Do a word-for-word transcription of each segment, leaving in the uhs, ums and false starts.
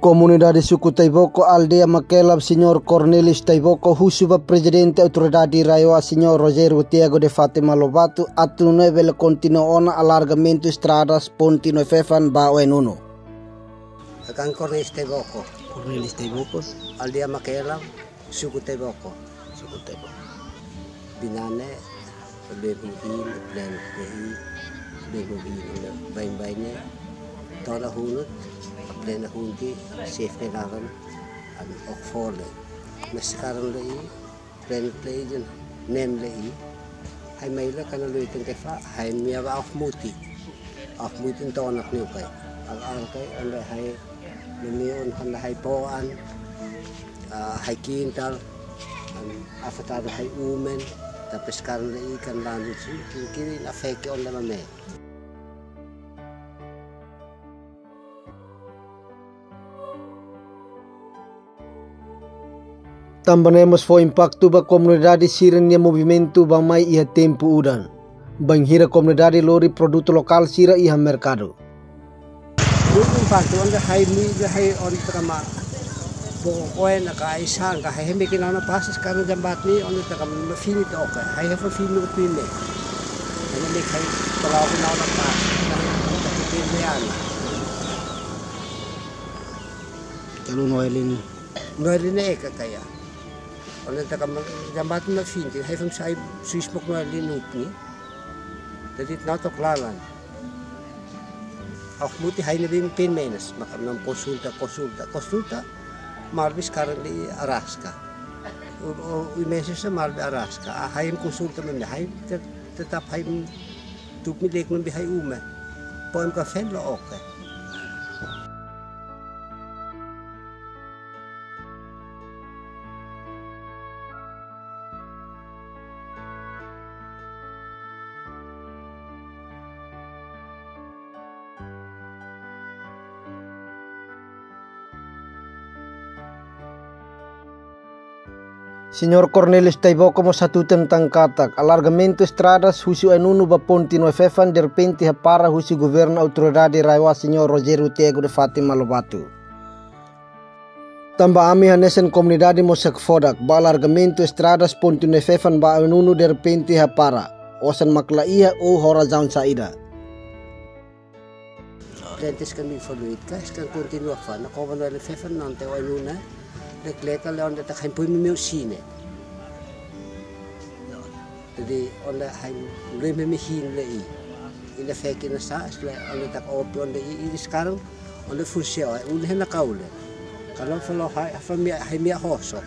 Komunidade Suku Taiboko, Aldeia Makela, Señor Cornelius Taiboko, husu ba Prezidente Autoridade RAEOA, Señor Rogério Tiago de Fátima Lobato, atu nune'e bele kontinua ona alargamentu estradas ponti no fefan ba oe nunu. Akan Cornelius Taiboko. Cornelius Taiboko. Aldeia Makela, Suku Taiboko. Suku Taiboko. Binan ne'e, lei huhin, plan ne'e, lei huhin, bainbain ne'e, tona hunut, plan hunti, safe ne laran, an ok fole. Mas sekarang lei, plan lei jen, nem lei, hai mai la kana lei tengke fa, hai mia ba ok muti. Af muitin tonak niu kai. Al al kai ande hai numi un handa hai poan, ah, hai kintal, an afatado hai umen, ta peskar le ikan landu si, kiri kiri na feke on le mame. Tanba ne'e mós fó impaktu ba komunidade sira-nia movimentu bá-mai iha tempu udan. Bainhira komunidade lori produtu lokál sira iha merkadu. Impaktu onde hai mi, hai onde kama. Bo oe na ka ai sanga, hai hemi kina ona pasas kana jambat ni, onde taka mafini toka, hai hefa fini upine. Onde me kai pala ona ona pasas, na ka pine ana. Kalu no elin. No elin e ka kaya. Onde taka ma, jambat mafini, hai fam sai, suis pok no elin upni. Jadi na tok lalan. Ak muti hai ne'ebé pen menas, maka nam konsulta, konsulta, konsulta, malbi sekarang di araska. U, u, u meses sa malbi araska. A, hai konsulta meme, hai te, tetap hai tup mi lek meme hai uma. Poem ka fen lo oke. Señor Cornelius Taiboko mós hateten tan katak, alargamentu estradas husi Oenunu ba ponti no fefan derrepente hapara husi governu autoridade RAEOA Señor Rogério Tiago de Fátima Lobato. Tanba ami hanesan komunidade mós hakfodak ba alargamentu estradas ponti no fefan ba Oenunu derrepente hapara. Osan mak la iha ou ho razaun saida. Lentes kami foluit ka, sekarang kontinua fana, kova no le fefan nante Oenunu, le kleta le onde ta kain pui mi meu sine. Jadi, onde hai, le me mi hin le i. Ina feki na sa, sle, onde tak opi, onde i, i sekarang, onde funsi o, un hena kaule. Kalau falo hai, famia, hai mia hoso.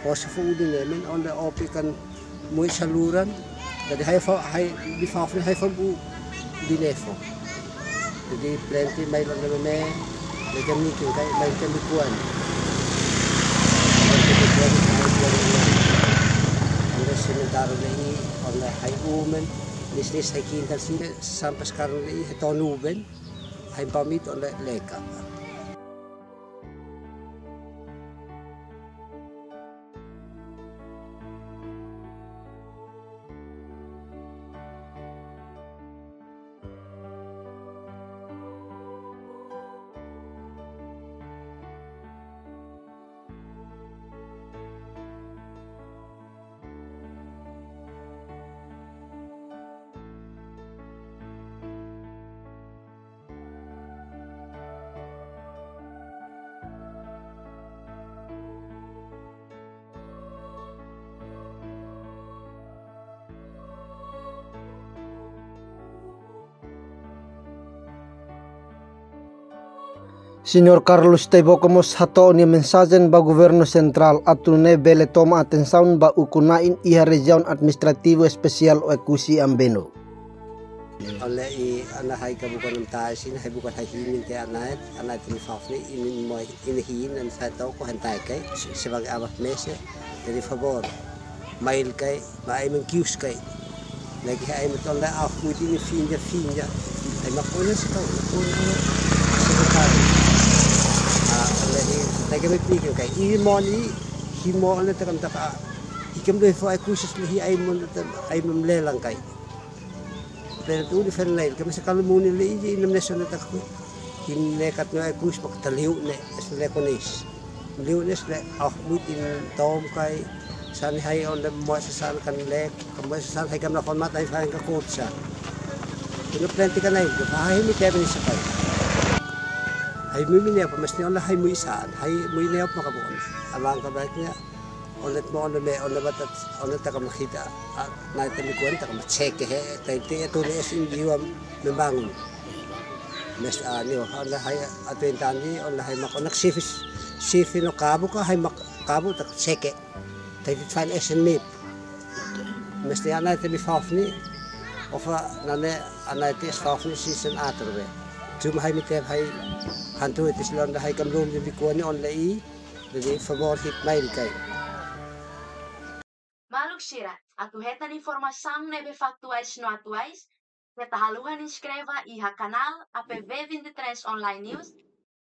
Hoso fu udi nemen, onde opi kan mui saluran. Jadi hai fa, hai, di fa, hai fa bu, di lefo. Jadi, plenty mai lon de meme, de kami kin kai, mai kami kuan. Mai kami kuan, mai kuan, mai kuan. Onde sementara de i, onde hai umen, nis nis hai kintal si, sampai sekarang de i, hai tonu uben, hai pamit, onde leka. Señor Carlos Taiboko mós hato'o nia mensajen ba governu sentrál atu nune'e bele toma atensaun ba ukun-na'in iha Rejiaun Administrativu Espesiál Oekusi Ambeno. Ole i ana hai ka bukan am ta isin, hai bukan hai hinin te ana et, ana et mi fafni, ini mo ini hin an sa tau ko han tai kai, sebagai abah mese, jadi favor. Mail kai, ma ai men kius kai. Lagi ai men tonda ah muti ini finja, finja. Ai ma kona si tau, ma kona si tau. Ah, lagi, lagi men pikin kai. Ini mo ni, hi mo ana takam taka. Ikem doi fo ai kusis lehi ai mon, ai men lelang kai. Pero tu di fen lain, kami sa kalu muni le iji inam nesa na takui. Tin ne kat no e kus mak ta liu ne es le konis. Liu ne es le ah mui tin tom kai san hai on le mo sa san kan le kan mo sa san hai kam na kon mat ai fa ka kop sa. Kino plenty ka nai ka fa hai mi te bini sa kai. Hai mui mi ne pa mas ne on le hai mui san hai mui ne op maka bon. Abang ka baik ne. Onet mo, onet me, onet batat, onet taka makita, a, nai te mi kuan taka ma check he, tai te tu le es in jiwa membangun. Mes a ni o, onet hai a tuin tandi, onet hai mak, onet sifis, sifi no kabu ka hai mak, kabu tak check he. Tai te fan es in mip. Mes te anai te mi fafni, ofa nane anai te es fafni si sen atur be. Jum hai mi te hai, hantu te silon hai kam lum te mi kuan ni on le i, Jadi, favor hit mai likai. Maluk sira, atu hetan informasaun ne'ebé faktuais no atuais, keta haluha inskreve iha kanál A P V vinte e três Online News,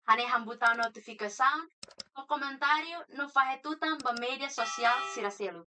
hanehan butaun notifikasaun, fó komentáriu no fahe tutan ba média sosiál sira seluk.